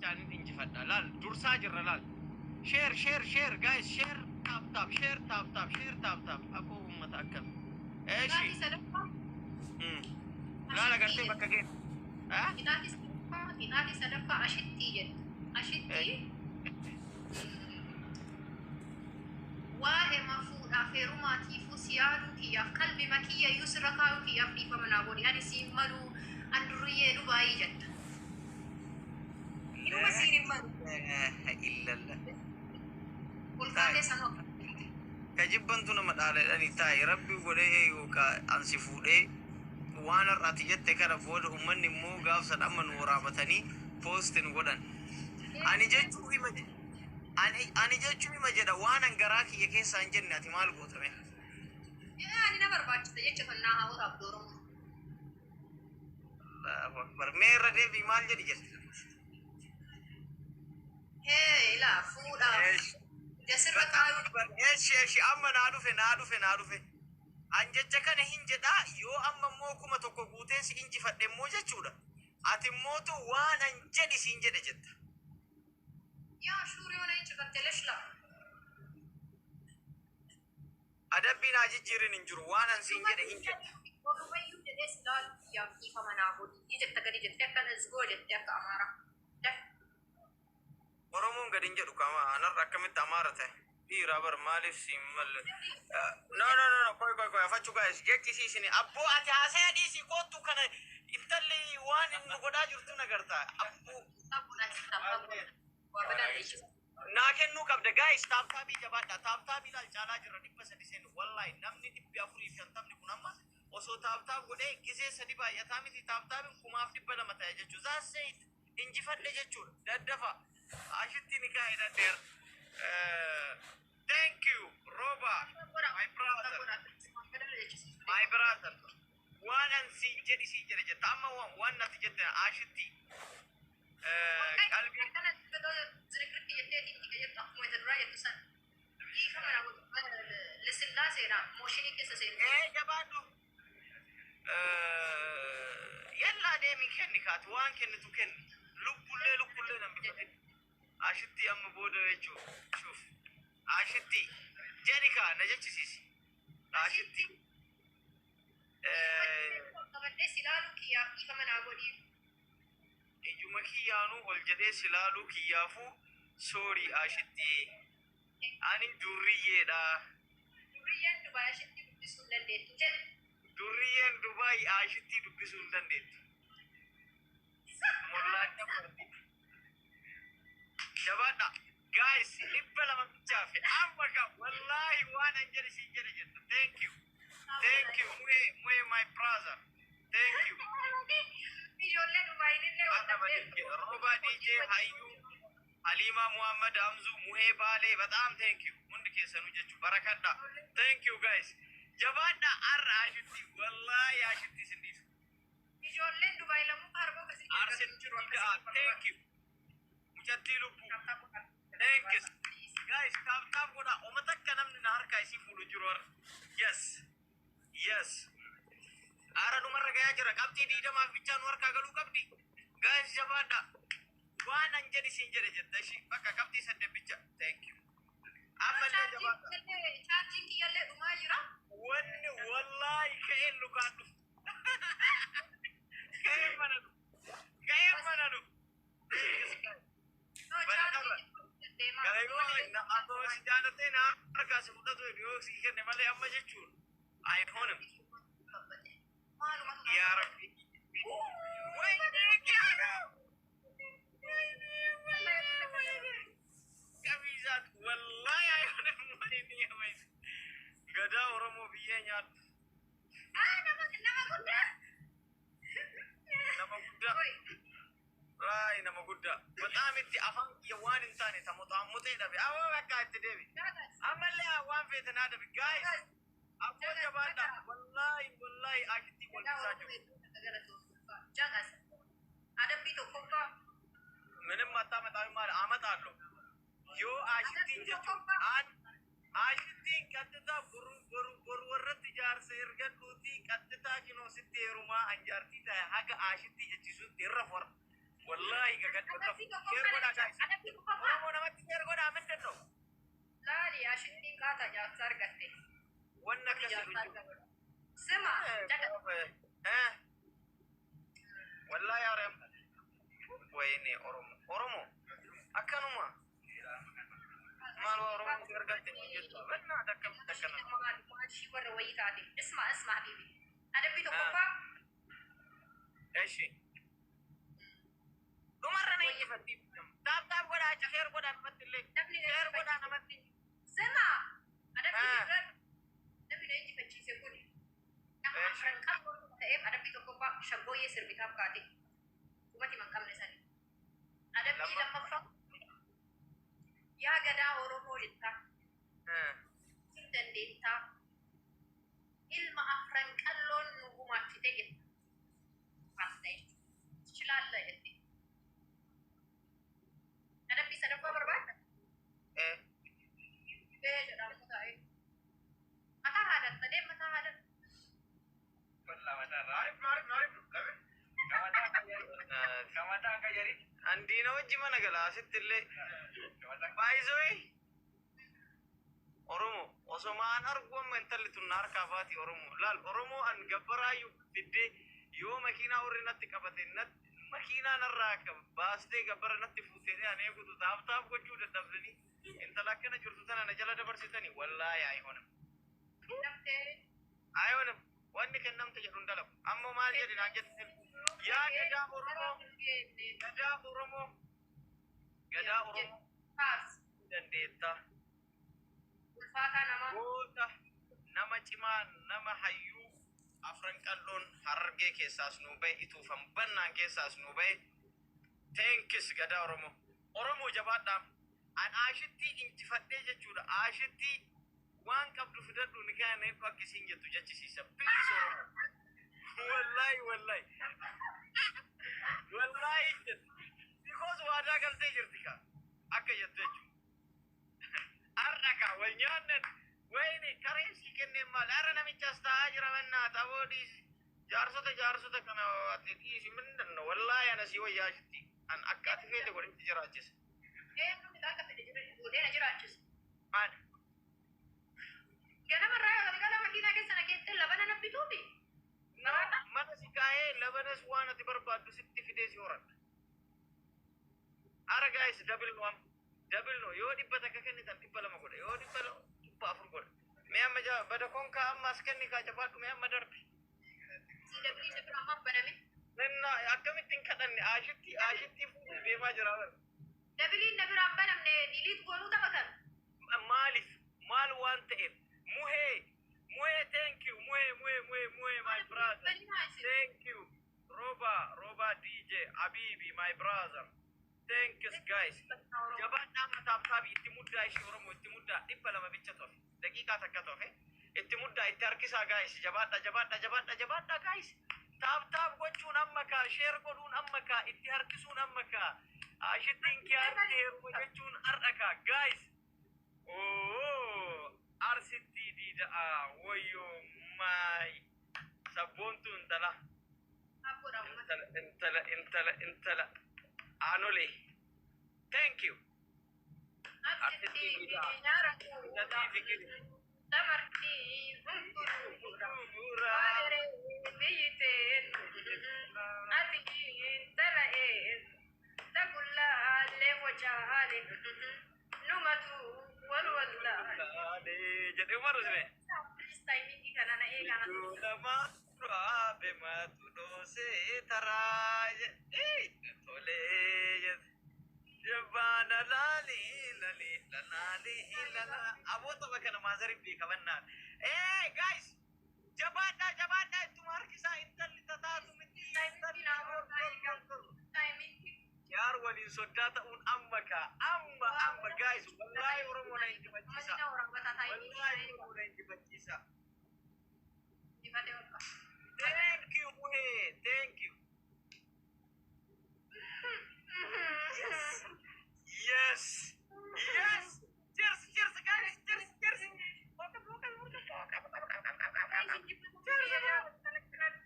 Bichaan injifadha. Laal, dursaa jirra laal. Share, share, share, guys, share, tap tap, share, tap tap, share, tap tap. Akoo uummata akkam. Eeshi. Qixaatii sadaffaa Laal ashittii agartee jette. bakka gee. Ah? Qixaatii sadaffaa, qixaatii sadaffaa ashittii jette. Ashittii waa'ema fuudhaaf heerumaatiifuu si yaaduu kiyyaaf qalbima kiyyayyuu sirra kaayuu kiyyaaf dhiifama naa godhi ani siin maluu an durriyyee Dubaayii jetta. Inuma Laa siin hin malu. ilaaha illallah. Ol kaatee Taa'e. sanuu akka jette. Ka jibbantu nama dhaala jedhanii taa'i rabbi godhee yookaa an si fuudhee waan har'a ati jette kana booda ummanni immoo gaaf san amma nu waraabatanii post nu godhan. Ani jechuu hima ani ani jechuu hima jedha waan an garaa kiyya keessaa hin jenne ati maal goota mee? Ee ani na barbaachisa jecha kan naa haa waraabdu Oromoon. Allahu akbar. Mee irra deebii maal jedhi jette? Hee ilaa fuudhaaf Eesh. ija sirra Bataam kaayuu bar eshi eshi amma naa dhufe naa dhufe naa dhufe. An jecha kana hin jedhaa yoo amma immoo 1000 guutee si injifadhe immoo jechuudha. Ati immootu waan an jedhi siin jedhe jetta. Yaa shuur yoo na injifatte lesh laa. Adabbii naa jijjiirin hin jiru waan an siin jedhe hin jetta. Olumayyuu jedhee si laalu kiyyaaf dhiifama naa godhi jetta gadi jettee akka nazgoo jettee akka amaaraa. Daf. Oromoon gad hin jedhu kama anarra akkamitti amaara ta'e dhiiraa bar maaliif siin malle no no no no koy koy koy afachu guys jechi siisini abboo ati haasaya dhiisii koottu kana intalli waan inni godhaa jirtu nagarta abboo naa kennuu qabda guys tap taabii jabaadha tap taabii laal caalaa jirra 300 seenu wallahi namni 450ni kun amma osoo tap tap godhee gizee sadi baay'ataa miti tap taabiin 1200 ta'e jechuu that's it injifadhe jechuudha daddafa ashitti nikaa hidhadheera thank you roba my brother my brother waan an siin jedhi siin jedhe jetta amma waan natti jette ashitti qalbii Ee jabaadhu. Yallaa deemi kenni kaati waan kennitu kenni. Lubbullee lukkullee nan bifatin. Ashitti amma booda jechuu shuuf. Ashitti jedhi kaa na jechisiisi. Ashitti. Ijuma kiyyaanuu ol jedhee si laaluu kiyyaafuu sorry Ashitti. Ani durriyyeedha. Durriyyeen Dubaay Ashittii dubbisuu hin dandeettu jedhe. Durriyyeen Dubaay Ashittii dubbisuu hin dandeettu. Mollaacha barti. Jabaadha. Guys, 200 bichaafe. Amma ka wallaahi waan an jedhe siin jedhe jetta. Thank you. Thank you. Muhee, Muhee my brother. Thank you. Ijoollee Dubaayin illee Arraba waldhabdeertu. Roba DJ Hayyuu Haliimaa Muhammad Hamzuu Muhee Baalee bataam thank you hundi keessanuu jechuu barakadha thank you guys jabaadha arra ashitti wallaahi ashitti isin dhiisu Ijoolleen Dubaay lamuu kaarboo akkasii argatu hin Arsitti jiru akkasii da'a barbaadu. thank you mucattii lubbuu thanks guys tap tap godha oma takka namni na harkaa isii fuudhu jiru har'a yes yes Ara dhumarra gayaa jira qabxii 20f bichaa nu harkaa galuu qabdi guys jabaadha Waan an jedhi siin jedhe jetta ishi bakka qabxii saddet bicha thank you. Ammallee jabaadha. Chaarjiin kiyyallee dhumaa jira. Wanni wallaahi ka'een lukaan dhufu. Ka'een mana dhufu. Ka'een mana dhufu. Thank you. No, Bada qaba. chaarjiin deemaa. Kana yoo na akkuma si jaalattee na harkaa si fudhatu yoo si kenne malee amma jechuun ayihoonim. Maalumatu Yaa Rabbi. Wayne kiyaana. Qabiisaat wallaahi ayihoonim wayne wayne. Gadaa Oromoo biyyee nyaadhu. Nama guddaa. Nama guddaa. Raay nama guddaa. Bataam itti afaan kiyya waan hin taane tamoxaamoxee dhabe. Awwa bakka itti deebi. Ammallee waan feete naa dhabe. Guys. Abboo jabaadha. Wallaahi wallaahi ashitti wal dhiisaa jiru. Adabbii tokkoffaa. ምንም አታመጣም ማለት አመጣለሁ። Yoo ashittiin jechuun an ashittiin qaxxitaa boru boru boru warratti jaarsa ergadhuutii qaxxitaa kinoo sitti heerumaa an jaartii ta'e haga ashittii jechisuutti irra for. Wallaahi gagadhu irra Adabbii tokkoffaa. Oromo. Oromo akkanuma maal waa Oromoo si argatte jettu bannaata akkamitti akkana. Maashii warra wayii taate. Isma isma habibi. Adabbii tokkoffaa. Eshi. Dhumarra na injifatti. Tap tap godhaa, share godhaa namatti illee. Namni na Share godhaa namatti. Sema. Adabbii Ah. Namni na injifachiise kuni. Nama Eshi. afran qabu ta'eef adabbii tokkoffaa shaggooyyee sirbitaaf kaate. Qubati man qabne sani. Adabbii lammaffaa. Yaa gadaa Oromoo jettaa. Hin dandeettaa. Ilma afran qalloon nu gumaachite jetta. Faasta jechuudha. Tichilaalla jette. Adabbii sadaffaa barbaadda? Eh. Ee jedhamu taa'ee. Mataa haadatta deem mataa haadatta. Andiina wajji mana gala asitti illee. Baay'isoo Oromo osoma an argu amma intalli tun na harkaa baati. Oromo laal, Oromoo an gabbaraayyuu fiddee yoo makiinaa warri natti qabate natti makiinaa narraa baastee gabbara natti fuutee an eegutu tap tap gochuu dadhabdanii intala akkana jirtu tana na jala dabarsitanii, wallaahi አይሆንም. Namtee. አይሆንም. Wanni kennamte jedhu hin dalagu. Ammoo maal jedhi naan jette? Yaa gadaa Oromoo, gadaa Oromoo, gadaa Oromoo, Faars. dandeettaa. Ulfaataa namaa. Goota nama cimaa, nama hayyuu afran qalloon Harargee keessaas nuu bahe, ituufan bannaan keessaas nuu bahe. Thanks gadaa Oromoo. Oromoo jabaadhaa. An aashitti injifadhee jechuudha. Aashitti waan qabdu fidadhu ni kaane akkisiin jettu jechisiisa. Please Oromoo. Wallahi wallahi. Wallahi jettu. Because waadaa galtee jirti ka. Akka jettu jechuudha. Har'a ka wal nyaannan wayini kareen sii kenneen maali? Har'a namichas taa'aa jira mannaa taboo dhiisi. Jaarsota jaarsota kana ati dhiisi mindanno wallaahi ana sii wayyaa jitti. An akka ati feete godhetti jiraachisa. Eenyu akka fedhe godhee na jiraachisa. Maali? Ganamarraa galgala makiinaa keessa na keettee labana na bituufi. Mana si kaa'ee labanas waan ati barbaaddu sitti fidee si horadha. Ara guys, double no, amma double no. Yoo 100 kennitan 200 godha, yoo 200 400 godha. Mee amma bada konkaa amma as kenni kaa, jabaadhu, mee amma darbi. Si dabrii isa bira ammaaf baname. Nenna akkamittiin kadhanne ashitti ashitti fuudhee deemaa jira. Dabiliin na biraan banamne delete goonuu tapha kan. Maaliif maal waan ta'eef? Muhee, muhee, thank you muhee, muhee, muhee, muhee, my brother. Thank you Roba, Roba DJ Abibi, my brother, thank you guys. Jabaadhaa, amma tap tap itti muddaa ishee. Oromoo itti muddaa, 200 bicha tofe, daqiiqaa takka tofe, itti muddaa, itti harkisaa guys. Jabaadhaa, jabaadhaa, jabaadhaa, jabaadhaa guys. Tap tap gochuun amma kaa, share godhuun amma kaa, itti harkisuun amma kaa, ashittiin kiyaarti heeruma jechuun har'a kaa guys. Oo, arsitti diida'a wayyoo maay sabboontu intala intala intala intala intala aanolee, thank you. Arsitti diida'a intalli fikiri. Tamartii biyyiteen ati intala tagullaalee wacaale numatu wal wallaale. Jedhee umarusne. Timingii kana na eegana. Lama dhaabe maatu dhoosee taraa tolee jedhe. Jabbaana laalii lalii lalaalii lalaa. Aboo tapha kana maazarii beekamannaan. Ee guys, jabaadhaa, jabaadhaa, ittuma harkisaa, intalli tataatu miti intalli. Timingii. Yaar waliin soddaa ta'uun amma kaa, amma amma guys, wallaahi Oromoo na injifachiisa. Wallaahi Oromoo na injifachiisa. Thank you muhee, thank you. Yes. Yes. Yes. Cheers, cheers, guys. Cheers, cheers. Focus, focus, focus, focus, focus, focus. Cheers.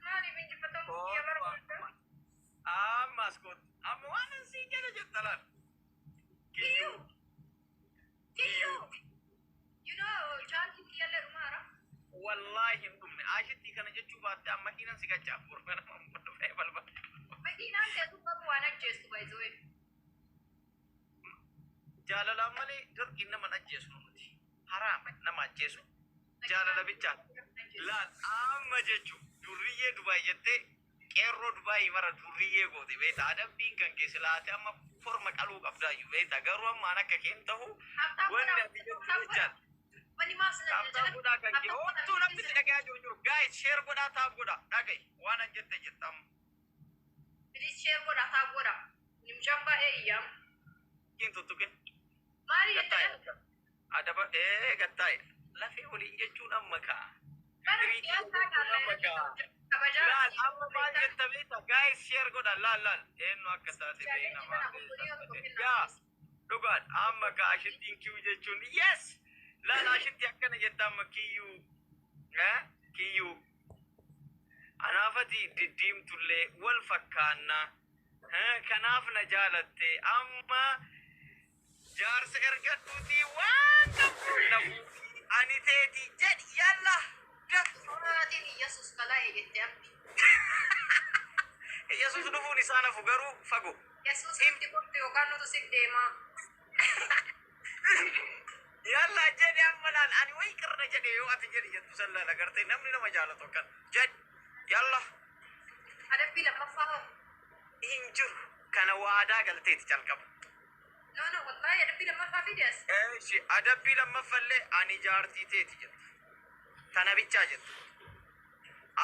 Maaliif injifatamu kiyya barbaadda? Amma as kootu. Amma waan an siin jedhe jetta laal. Kiyyuu. Kiyyuu. You know, chaaltiin kiyyallee dhumaara. Wallaahi hin dhumne. Ashitti kana jechuu baatte amma makiinan si gachaa. Borfana dhufee balbala. Makiinaan teessu qabu waan ajjeestu baay'ee. Jaalalaan malee dirqiin nama hin ajjeesu nuti. Haraama nama ajjeesu. Jaalala bichaan. Laal amma jechuun durriyyee Dubaay jettee qeerroo Dubaay mara durriyyee goote beektaa, adabbiin kan keessa laate amma korma qaluu qabdaayyuu beektaa, garuu amma an akka keen ta'u wanni ati jettu jechaan. Wanni maas na Tap tap godhaa kan kee homtuu namni si dhagayaa jiru jiru. Guys, share godhaa, tap godhaa, dhaga'i waan an jette jetta amma. Please share godhaa, tap godhaa. Nimcaan baay'ee iyyaam. Kiin tuttuqin. Maali jette? Gattaa'e. Adaba ee gattaa'e. Lafee waliin jechuun amma ka'a. Bara siyaasaa. Amma ka'a. Kabajaa. Laal amma maal jetta beekta? Guys, share godhaa, laal laal eenyu akka taate beekna. Yaa dhugaan amma ka'a ashittiin kiyyuu jechuun, yes, laal ashitti akkana jetta amma kiyyuu kiyyuu anaafati diddiimtullee wal fakkaanna, kanaaf na jaalatte, amma jaarsa ergadhuutii waan qabdu na fuudhii ani teeti jedhi, yalla daf. Suuraatiin Yesuus kalaa'e jette abbi. Yesuus dhufuun isaa nafu garuu fagoo. Yesuus itti qofti yookaan nutu si deemaa. Yalla jedhi amma, laal ani wayi qirna jedhe yoo ati jedhi jettu san laal agartee namni nama jaalatu akkan jedhi, yalla. Adabbii lammaffaa hoo? Hin jiru, kana waadaa galteeti calqaba. No, no, wallaahi adabbii lammaffaa fide as. Eeshi, adabbii lammaffallee ani jaartii teeti jetta. Tana bichaa jetta.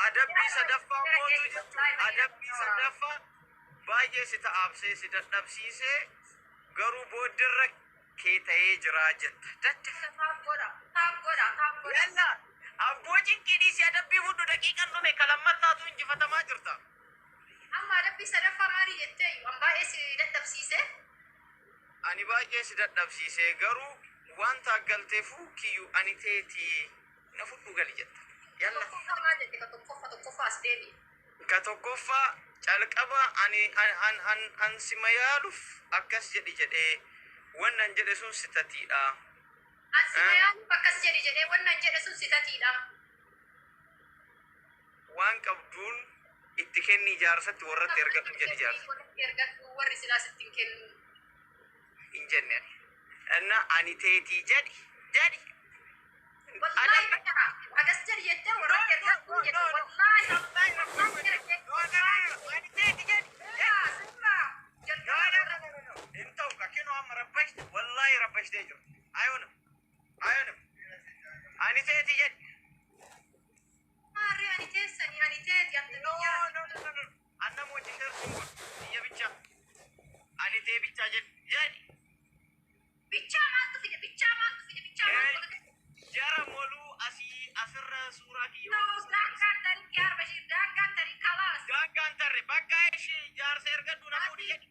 Adabbii sadaffaa mootu jechuun adabbii sadaffaa baay'ee si ta'aabsee si dadhabsiisee garuu booddirra kee ta'ee jira jetta. Dadda. Tap godha, tap godha, tap godha. Yalla abboo cinqii dhiisii adabbii fudhu, daqiiqan dhume, ka lammattaatu injifatamaa jirta. Amma adabbii sadaffaa maali jettee waan baay'ee si dadhabsiise? Ani baay'ee si dadhabsiisee garuu waan taaggalteefu kiyyuu ani teetii na fudhu gali jetta. Yalla. Tokkoffaa maal jette? Ka tokkoffaa, tokkoffaa as deebi'i. Ka tokkoffaa calqaba ani an an an an sima yaaluuf akkas jedhi jedhee wannan jedhe sun sitatiidha. Ansi yaaluuf akkas jedhi jedhee wannan jedhe sun sitatiidha. Waan qabduun itti kenni jaarsatti, warratti ergadhu jedhi jaarsa. Warratti ergadhu, warri silaa sitti hin kennu. Hin jenne ani. Inna ani teetii jedhi jedhi. Wallaahi akkas jedhi jettee warratti ergadhu jette wallaahi. Ani teetii jedhi. Sirraa sirraa jalqaba. Hin ta'u ka kennu amma rabbashte, wallaahi rabbashtee jiru. Ayoonam ayoonam ani teetii jedhi. Maarree ani teessanii ani teeti ante No, biyyaa. no, no, no, no. Anna mooti shartuun kun biyya bichaa. Ani tee bichaa jedhi jedhi. Bichaa maaltu fide? Bichaa maaltu fide? Bichaa maaltu fide? Jara moluu asii asirra suuraa kiyya. No, daangaan tarii kiyaar Bashir, daangaan tarii kalaas. Daangaan tarre bakka ishee jaarsa ergadhu na fuudhi jedhi.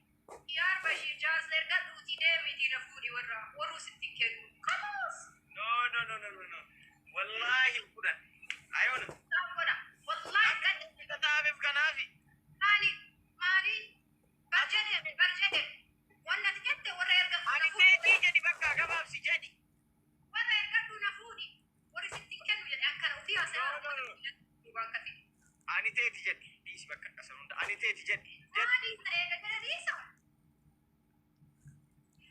Kiyaar Bashir, jaarsa ergadhuuti deemitii na fuudhi, warra warruu sitti hin kennu. Kalaas. No, no, no, no, no, no. Wallaahi fudhan. Ayoona. Tap godha. Wallaahi kan Taabeef kanaafi. maali maali bar jedhe bar jedhe wanna ati jette warra ergadhu Ani na fuudhi. teetii jedhi, bakka gabaabsi jedhi. Warra ergadhu na fuudhi. Warri sitti hin kennu jedhe akkana ofii haasa'aa No, no, no. waan kafi. Ani teeti jedhi. Dhiisi bakka akkasuma hunda. Ani teeti jedhi. Jedhi. Maali eega jedhe dhiisa.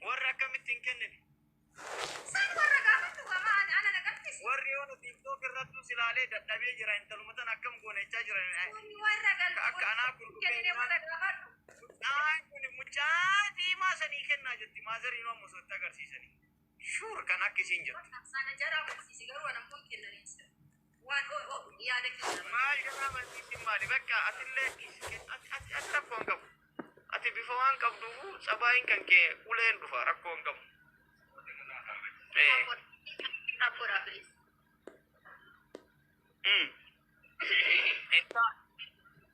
Warri akkamitti hin kennine? San warra gaafadhu gama ana na gaffisi. Warri yoo TikTok irrattuu silaalee dadhabee jira, intaluma tan akkam goone jechaa jiran. Warri warra galchu. Akka anaa kun kennine warra gaafadhu. Mucaan kun mucaa diimaa sanii kennaa jetti. Maazariin ammoo osoo itti agarsiisanii. Shuur kan akka isiin jettu. Sana jara amansiisi garuu ana ammoo hin kennaniisa. Waan yaada kenna. Maal jara amansiisin maali? Bakka atillee ati ati ati rakkoo hin qabu. Ati bifa waan qabduufu sabaayin kan kee uleen dhufa, rakkoo hin qabu. Tap godhaa, please.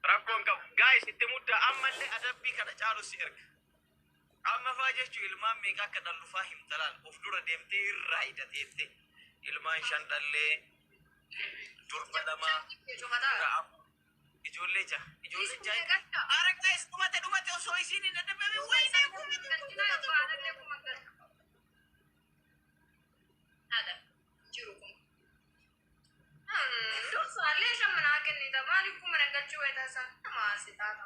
Rakkoo hin qabu. Guys, itti muddaa, ammallee adabbii kana caalu si erga. Amma faa jechuun ilmaan meeqa akka dhallufaa himtalaal of dura deemtee irraa hidhateette, ilmaan shan dhallee, durba lama, dhiira afur, ijoollee jaha, ijoollee jaha. Ara guys, dhumate dhumate, osoo isiin hin adabame wayinee. Jiru kun. Dursaallee shan manaa kennita, maaliif kuma na galchuu weeta san nama si taata.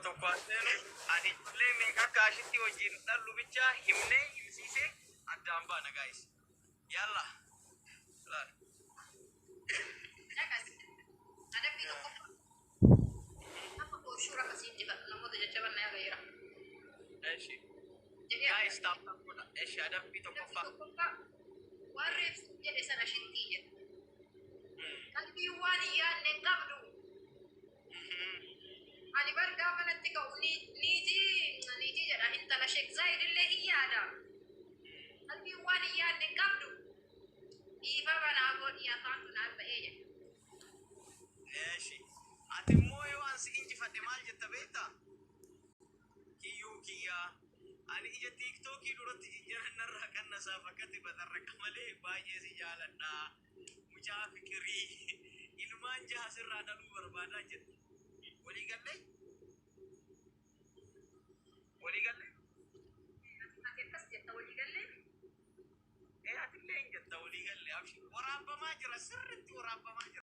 tokko haa seenu. Ani ijoollee meeqa akka ashitti wajjin dhallu bichaa himnee himsiisee addaan baana guys. Yalla. Laal. Dhaqas. Adabbii tokkoffaa. Amma booshuura akkasiin dibadhu namoota jajjaban na yaada jira. Eshi. Jedhee Guys, tap tap godha. Eshi, adabbii adabbii tokkoffaa. tokkoffaa waan reebsi jedhe sana shittii jedhe. Qalbii waan hin yaadne hin qabdu. Ani bar gaafa natti ka'u niitii niitii jedha intala Sheek Zaayid illee hin yaada. Qalbii waan hin yaadne hin qabdu. Dhiifama naa godhi afaantu naaf ba'ee jedhe. Eshi. Ati immoo yoo an si injifadhe maal jetta beektaa? Kiyyuu kiyyaa. Ani ija TikTokii duratti jijjiiran narraa qannasaaf akkatti batarraqa malee baay'ee si jaaladha. Mucaa fikirii ilmaan jaha sirraa dhaluu barbaadaa jette. Walii gallee? Walii gallee? Ati akkas jetta walii gallee? Ee, atillee hin jetta walii gallee. Abshir, waraabbamaa jira, sirriitti waraabbamaa jira.